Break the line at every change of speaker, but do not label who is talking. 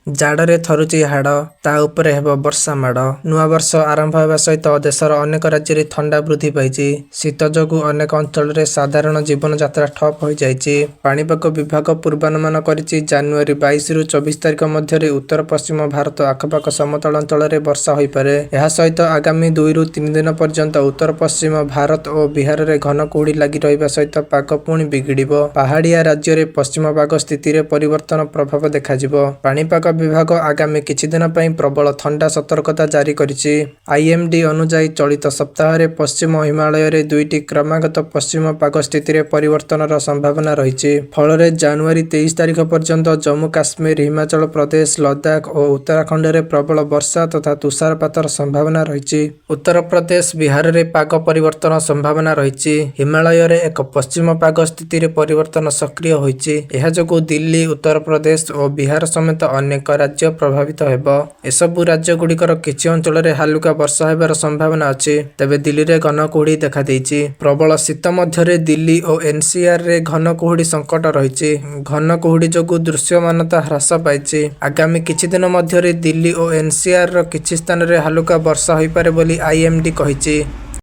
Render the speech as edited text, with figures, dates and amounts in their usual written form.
ଜାଡ଼ରେ ଥରୁଛି ହାଡ଼, ତା ଉପରେ ହେବ ବର୍ଷା ମାଡ଼। ନୂଆବର୍ଷ ଆରମ୍ଭ ହେବା ସହିତ ଦେଶର ଅନେକ ରାଜ୍ୟରେ ଥଣ୍ଡା ବୃଦ୍ଧି ପାଇଛି। ଶୀତ ଯୋଗୁଁ ଅନେକ ଅଞ୍ଚଳରେ ସାଧାରଣ ଜୀବନଯାତ୍ରା ଠପ୍ ହୋଇଯାଇଛି। ପାଣିପାଗ ବିଭାଗ ପୂର୍ବାନୁମାନ କରିଛି, ଜାନୁଆରୀ 22ରୁ 24 ତାରିଖ ମଧ୍ୟରେ ଉତ୍ତର-ପଶ୍ଚିମ ଭାରତ ଆଖପାଖ ସମତଳ ଅଞ୍ଚଳରେ ବର୍ଷା ହୋଇପାରେ। ଏହା ସହିତ ଆଗାମୀ 2ରୁ 3 ଦିନ ପର୍ଯ୍ୟନ୍ତ ଉତ୍ତର-ପଶ୍ଚିମ ଭାରତ ଓ ବିହାରରେ ଘନ କୁହୁଡ଼ି ଲାଗି ରହିବା ସହିତ ପାଗ ପୁଣି ବିଗିଡ଼ିବ। ପାହାଡ଼ିଆ ରାଜ୍ୟରେ ପଶ୍ଚିମ ପାଗ ସ୍ଥିତିରେ ପରିବର୍ତ୍ତନ ପ୍ରଭାବ ଦେଖାଯିବ। ପାଣିପାଗ ବିଭାଗ ଆଗାମୀ କିଛି ଦିନ ପାଇଁ ପ୍ରବଳ ଥଣ୍ଡା ସତର୍କତା ଜାରି କରିଛି। ଆଇଏମଡି ଅନୁଯାୟୀ, ଚଳିତ ସପ୍ତାହରେ ପଶ୍ଚିମ ହିମାଳୟରେ ଦୁଇଟି କ୍ରମାଗତ ପଶ୍ଚିମ ପାଗ ସ୍ଥିତିରେ ପରିବର୍ତ୍ତନର ସମ୍ଭାବନା ରହିଛି। ଫଳରେ ଜାନୁଆରୀ 23 ତାରିଖ ପର୍ଯ୍ୟନ୍ତ ଜମ୍ମୁ-କାଶ୍ମୀର, ହିମାଚଳ ପ୍ରଦେଶ, ଲଦାଖ ଓ ଉତ୍ତରାଖଣ୍ଡରେ ପ୍ରବଳ ବର୍ଷା ତଥା ତୁଷାରପାତର ସମ୍ଭାବନା ରହିଛି। ଉତ୍ତରପ୍ରଦେଶ, ବିହାରରେ ପାଗ ପରିବର୍ତ୍ତନ ସମ୍ଭାବନା ରହିଛି। ହିମାଳୟରେ ଏକ ପଶ୍ଚିମ ପାଗ ସ୍ଥିତିରେ ପରିବର୍ତ୍ତନ ସକ୍ରିୟ ହୋଇଛି। ଏହା ଯୋଗୁଁ ଦିଲ୍ଲୀ, ଉତ୍ତରପ୍ରଦେଶ ଓ ବିହାର ସମେତ ଅନେକ ରାଜ୍ୟ ପ୍ରଭାବିତ ହେବ। ଏସବୁ ରାଜ୍ୟଗୁଡ଼ିକର କିଛି ଅଞ୍ଚଳରେ ହାଲୁକା ବର୍ଷା ହେବାର ସମ୍ଭାବନା ଅଛି। ତେବେ ଦିଲ୍ଲୀରେ ଘନ କୁହୁଡ଼ି ଦେଖାଦେଇଛି। ପ୍ରବଳ ଶୀତ ମଧ୍ୟରେ ଦିଲ୍ଲୀ ଓ ଏନସିଆରରେ ଘନ କୁହୁଡ଼ି ସଙ୍କଟ ରହିଛି। ଘନ କୁହୁଡ଼ି ଯୋଗୁଁ ଦୃଶ୍ୟମାନତା ହ୍ରାସ ପାଇଛି। ଆଗାମୀ କିଛି ଦିନ ମଧ୍ୟରେ ଦିଲ୍ଲୀ ଓ ଏନସିଆରର କିଛି ସ୍ଥାନରେ ହାଲୁକା ବର୍ଷା ହୋଇପାରେ ବୋଲି ଆଇଏମଡି କହିଛି।